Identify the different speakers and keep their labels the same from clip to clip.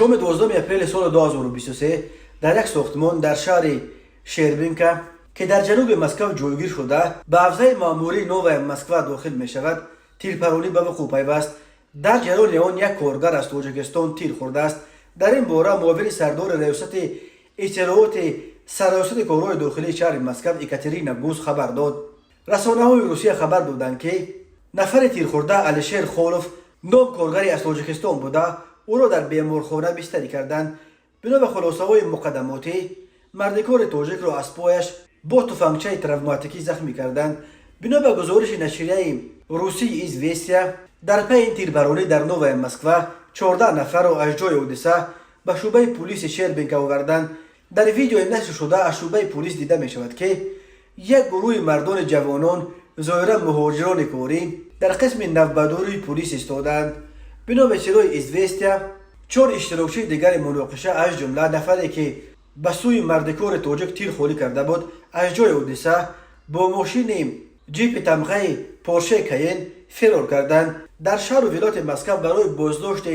Speaker 1: Шоми 12 апрели соли 2023 дар як сохтмон дар шаҳри Шербинка, ки дар ҷануби Москав ҷойгир шуда, ба ҳавзаи маъмурии Новая Москва дохил мешавад, тирпаронӣ ба вуқӯъ пайваст. Дар ҷараёни он як коргар аз Тоҷикистон тир хӯрдааст. Дар ин бора муовини сардори раёсати иттилооти Сарраёсати корҳои дохилии шаҳри Москав Екатерина Гуз хабар дод. Расонаҳои Русия хабар доданд, ки нафари тирхӯрда Алишер Холов ном коргари аз Тоҷикистон буда, ӯро дар беморхона бистарӣ карданд. Бино ба хулосаҳои муқаддамотӣ, мардикори тоҷикро аз пояш бо туфангчаи травматикӣ захмӣ карданд. Бино ба гузориши нашрияи русии «Известия», дар пайи ин тирбаронӣ дар Новая Москва 14 нафарро аз ҷои ҳодиса ба шӯъбаи пулиси Шербинка оварданд. Дар видеои нашр шуда аз шӯъбаи пулис дида мешавад, ки як гурӯҳи мардони ҷавонон, зоҳиран муҳоҷирони корӣ, дар қисми навбатдории пулис истодаанд. Бино ба иттилои «Известия», чор иштирокчии дигари муноқиша, аз ҷумла нафаре, ки ба сӯи мардикори тоҷик тир холӣ карда буд, аз ҷои ҳодиса бо мошини ҷипи тамғаи Порше Каен фирор карданд. Дар шаҳру вилояти Москав барои боздошти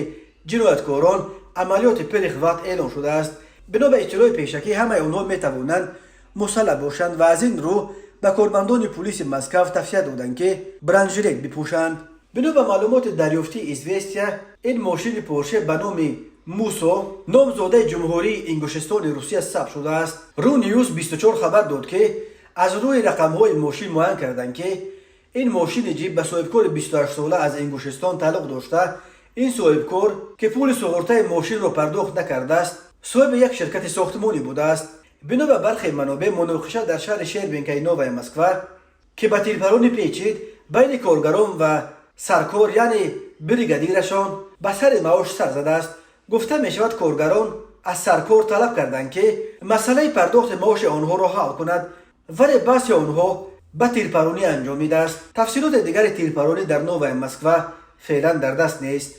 Speaker 1: ҷинояткорон амалиёти «Перехват» эълон шудааст. Бино ба иттилои пешакӣ, ҳамаи онҳо метавонанд мусаллаҳ бошанд ва аз ин рӯ ба кормандони пулиси Москав тавсия доданд, ки бронежилет бипӯшанд. Бино ба маълумоти дарёфтии «Известия», ин мошини Порше ба номи Мусо номзодаи Ҷумҳурии Ингушистони Русия сабт шудааст. Ру Ньюс 24 хабар дод, ки аз рӯи рақамҳои мошин муайян карданд, ки ин мошини ҷип ба соҳибкори 28сола аз Ингушистон тааллуқ дошта, ин соҳибкор, ки пули суғуртаи мошинро пардохт накардааст, соҳиби як ширкати сохтмонӣ будааст. Бино ба бархе манобеъ, муноқиша дар шаҳри Шербинкаи Новая Москва, ки ба тирпаронӣ печид, байни коргарон ва саркор, яъне бригадирашон, ба сари маош сар задааст. Гуфта мешавад, коргарон аз саркор талаб карданд, ки масъалаи пардохти маоши онҳоро ҳал кунад, вале баҳси онҳо ба тирпаронӣ анҷомидааст. Тафсилоти дигари тирпаронӣ дар Новая Москва феълан дар даст нест.